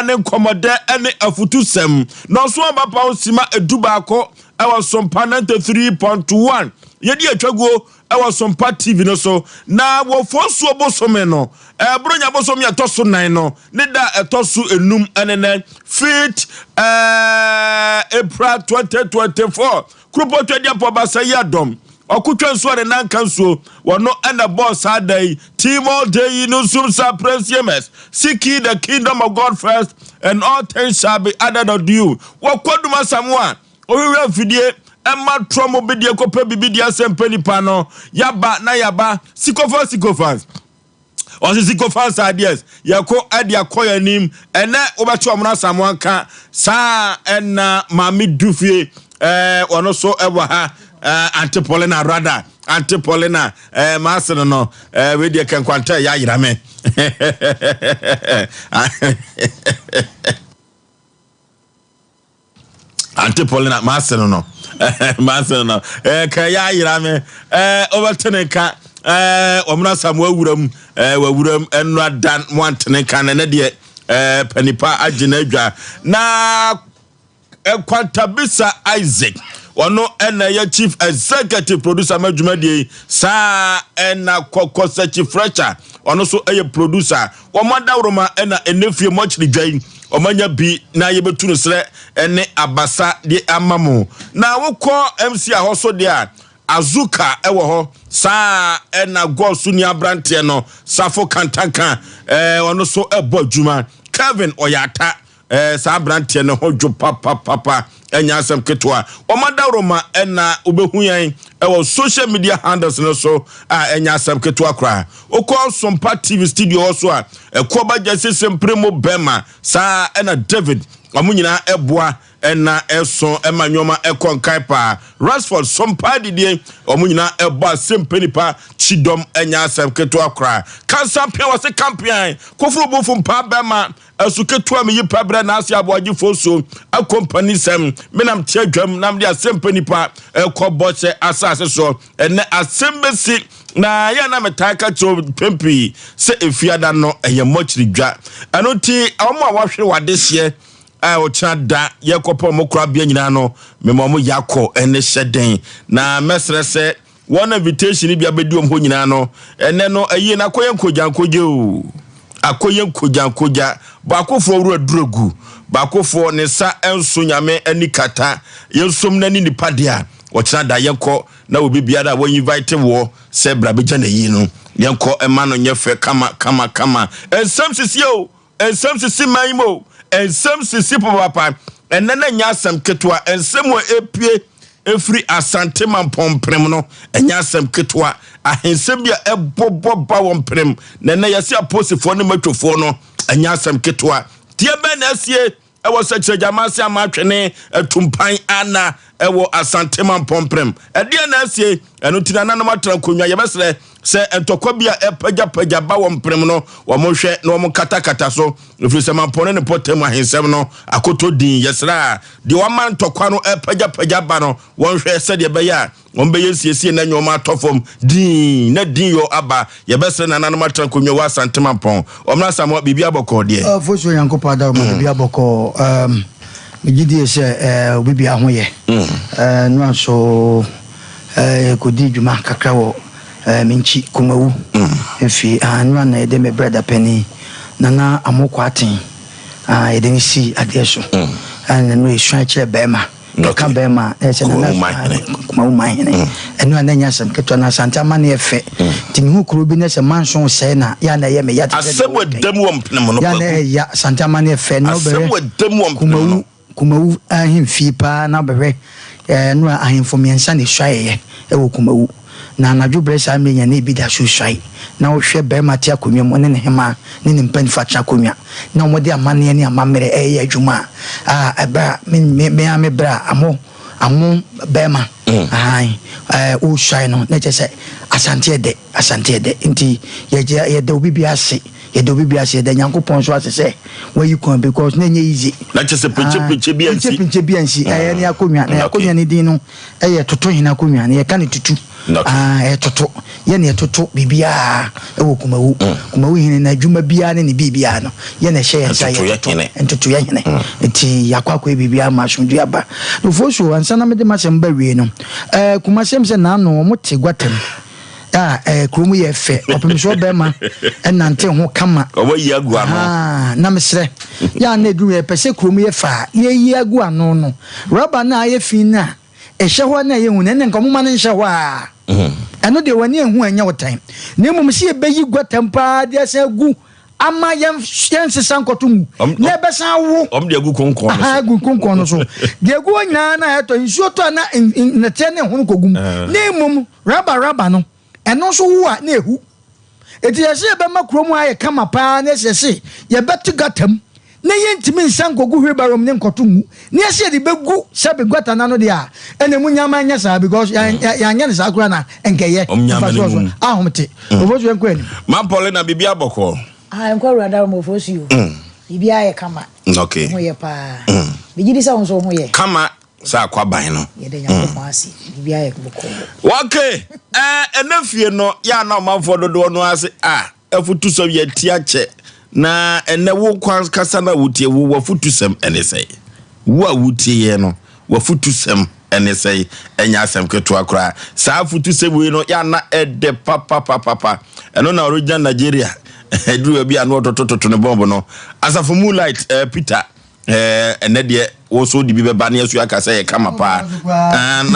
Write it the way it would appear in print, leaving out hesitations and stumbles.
ne nkɔmmɔdɛ ne afutusɛm. Na ɔso aba pa ho sima 11 ɛwɔ Sompa 93.1. Yɛdi atwaguo ɛwɔ Sompa TV no so. Na wɔfoɔ nsuo bosome no, ɛboro nya bosome ɛtɔ so 4 no, ne da ɛtɔ so 5 ɛne nɛ 5th April 2024. Kuropɔn Twadiapɔ Basa yi adɔm. Ɔkotwa nsuo a ne nan ka nsuo, wɔno ɛna bɔɔ saa da yi. Timor de yi no sum sa prince seek ye the kingdom of God first and all things shall be added unto you. Wɔkɔ dum asam a owura mfidie ɛma trɔ mo bidie kɔpɛ bibi di asɛm pɛ nipa no yaba na yaba sikofan sikofan ɔsi sikofan ideas yɛkɔ ɛde akɔ yɛn anim ɛnɛ wobɛkyɛ ɔmo asam anka saa ɛna maame dufie ɔno so ɛwɔ ha. Auntie Paulina, rather Auntie Paulina, maase no wei deɛ kɛnkwanta yɛ ayera me. Auntie Paulina, maase no maase no ka yɛ ayera me. Wobɛte ne nka ɔmena sa mo awuram wawuram ɛno adan mo antene nka ne ne deɛ panipa agye no adwa na Kwantabisa Isaac ɔno ɛna ɛyɛ chief executive producer ma dwumadie saa ɛna kɔkɔ sɛkyi fresher ɔno nso ɛyɛ producer. Wɔn adaworoma ɛna ɛnɛ fie mu akyiri dwa yi wɔn anya bi na yɛbɛtu no serɛ ɛne abasa de ama mo. Na wokɔ MC ahɔ so deɛ a Azuka ɛwɔ hɔ saa ɛna gɔɔso ni aberanteɛ no Safo Kantanka ɔno nso ɛbɔ adwuma. Kevin Ɔyata saa aberanteɛ no ho dwo papapapa ɛnya asɛm ketewa. Wɔn adaworoma ɛna wobɛhu yɛn ɛwɔ social media handles no so a ɛnya asɛm ketewa koraa. Wokɔ Sompa TV studio hɔ so a ɛkɔ bagya sese mpere mu bɛrima saa ɛna David wɔn nyinaa ɛboa ɛna ɛso ɛma nneɛma ɛkɔ nkan paa. Rashford Sompa didie wɔn nyinaa ɛbɔ asɛm nipa kyidɔm ɛnya asɛm ketewa koraa. Kansampia wɔ se kampian koforo bofo mpa bɛrima ɛso ketewa mi yi pɛbrɛ n'ase aboagyefoɔ so akɔmpani sɛm menam kyɛ dwam nam de asɛm nipa ɛkɔ bɔhyɛ asase so. Ɛnɛ asɛm bɛsi na yɛ na metaa ka kyerɛ pɛmpii sɛ efiada no ɛyɛ mmɔkyiri dwa. Ɛno nti wɔn a wɔahwere w'adehyeɛ a ɔkyena da yɛkɔpɛ ɔmo korabea nyinaa no mema ɔmo yakɔ ɛne hyɛ den na mɛsrɛ sɛ wɔn invitation bi abɛdi wɔn hɔ nyinaa no ɛnɛ no ɛyie na akɔyɛ nkogyankogya o akɔyɛ nkogyankogya. Baakofoɔ wura duro baakofoɔ ne nsa nso nyame ani kata yɛnsom n'ani nipa deɛ a ɔkyena da yɛnkɔ na obi biara a wɔn invite wɔ sɛ bra bɛgya n'ayi no yɛnkɔ ɛma no nyɛ fɛ kama kama kama. Nsɛm sisi o, nsɛm sisi man yi mu o, nsɛm sisi papapa. Ɛnɛ na nyɛ asɛm ketewa. Nsɛm wɔ epie efiri Asante Mampɔnprem no ɛnyɛ asɛm ketewa. Ahensɛm bi a ɛbɔbɔ ba wɔ mprem na ɛnɛ yɛsi aposifoɔ ne matwofoɔ no ɛnyɛ asɛm ketewa. Tie bɛn na asie ɛwɔ sɛkyerɛgyama ase ama atwene atumpan ana ɛwɔ Asante Mampɔnprem ɛdeɛ na asie. Ɛno ti na nananom atena nkonnwa yɛbɛsrɛ sɛ ntɔkwa bi a ɛpagyapagya ba wɔ mprem no wɔn hwɛ na wɔn katakata so ɛfiri sɛ mampɔn ne ne pɔtam ahensɛm no akoto din. Yɛsrɛ a deɛ wɔama ntɔkwa no ɛpagyapagya ba no wɔn hwɛ sɛdeɛ ɛbɛyɛ a wɔn bɛyɛ siesie na nneɛma atɔ fam din na din yɔ aba. Yɛbɛsrɛ nananom atena nkonnwa wɔ Asante Mampɔn wɔn asam biribi abɔkɔ deɛ. Fosu Nyankopɔn ada ma biribi abɔkɔ. Megye die sɛ obi bia ho yɛ no nso kɔdi dwuma kakra wɔ menkyi Kumawu mfie no na yɛde me brɛda pani Nana Amokɔ Aten yɛde ne si adeɛ so ɛna no yɛsua kyerɛ bɛrima keka bɛrima ɛsɛ Nana Kumawu man hene. Ɛno a na ɛnyɛ asɛm ketewa na Asante ama ne yɛ fɛ nti mehu kuro bi na sɛ manso sɛe na yɛ na ɛyɛ me ya. Asɛm wɔ dam wɔ mpenem no. Yɛ na ɛyɛ ya Asante ama ne yɛ fɛ na wobɛhwɛ Kumawu Kumawu ahemfie paa na wobɛhwɛ no a ahemfo mmiɛnsa na esuaeɛ ɛwɔ Kumawu na anadwo berɛ saa mmerɛ na ebi da so suae na wohwɛ bɛrima te akonnwa mu ne ne hema ne ne mpanimfoɔ atena akonnwa na wɔde amanneɛ ne amammerɛ ɛyɛ adwuma a ɛberɛ a me me me berɛ a amo amo bɛrima ahan ɔresuae no na kyerɛ sɛ Asante ɛdɛ Asante ɛdɛ nti yɛda obi bi ase, yɛda obi bi ase, yɛda Nyankopɔn nso ase sɛ wayi kwan because na ɛnyɛ easy. Na kyerɛ sɛ pinkyɛ bi ansi. Pinkyɛ bi ansi. Ɛyɛ ne akonnwa na akonnwa ne din no ɛyɛ Toto Hene akonnwa na yɛka ne tutu. Ah, ɛtoto yɛ na ɛtoto biribiara ɛwɔ Kumawu. Kumawu hene na adwuma biara ne ne biribiara no yɛ na ɛhyɛ yɛn nsa. Ntotoyɛ yɛtoto hene. Ntotoyɛ hene. Nti yɛakɔ akɔyɛ biribiara ma asomdwe aba. Nofoɔ so ansa na mede m'asɛm ba wie no, Kumasɛm sɛ naano ɔmo te guatam a kurom yɛ fɛ, ɔpem so ɔbɛrima ɛnante ho kama. Ɔmo yi agu ano. Ah, na mesrɛ yɛ a na ɛduru yɛpɛ sɛ kurom yɛ fɛ a yɛyi agu ano no, rɔba no a ayɛ fi no a ɛhyɛ hɔ na ɛyɛ hu no, ɛne nka ɔmoma no nhyɛ hɔ a ɛno deɛ w'ani ehu ɛnyɛ wo tan, na mmom sɛ yɛbɛyi guatam paa de asan agu ama yɛnsesa nkɔto mu na ɛbɛsan wo. Ɔmo de agu konkɔn no Aha so. Agu nkonkɔn no so deɛ egu hɔ nyinaa na ɛtɔ nsuo tɔ a na nnɛteɛ ne ho kɔgu mu, na mmom raba raba no ɛno nso wo a na ehu. Eti yɛsɛ yɛbɛma kurom ayɛ kama paa na yɛsɛ sɛ yɛbɛto gutter mu na yɛntumi nsa nkɔgu wheelbarrow mu ne nkɔto ngu na yɛsɛ yɛde bɛgu sɛbe gutter n'ano deɛ a ɛna mu nyama nyɛ saa, because yɛanyɛ no saa koraa na nkɛyɛ Ɔmo nyama mfa no so mu. Ahomte ɔfɔ so yɛnkɔ anim. Mampɔle na biribi abɔkɔ. Ah, nkɔ awurade aromɔfoɔ so yi o, biribiara yɛ kama. Ho yɛ paa, megye di sɛ wo nso wo ho yɛ. Kama sɛ akɔ aban no. Yɛda Nyankopɔn ase, biribiara yɛ bɔkɔɔ. Okay, ɛnɛ fie no yɛ ana ɔmanfoɔ dodoɔ no ase a afutusɛm yɛti akyɛ na ɛnɛ wo kwan kasa no a wotie wo wafutusɛm ɛne sɛ wo a wotie yɛ no wafutusɛm ɛne sɛ ɛnyɛ asɛm ketewa koraa. Saa afutusɛm wei no yɛ ana ɛdɛ papapapapa. Ɛno na original Nigeria ɛduru baabi a na ɔtotototo ne bɔmbo no asafo moonlight Peter, ɛnɛ deɛ wo so de bi bɛba ne asu aka sɛ yɛ kama paa. Ah, na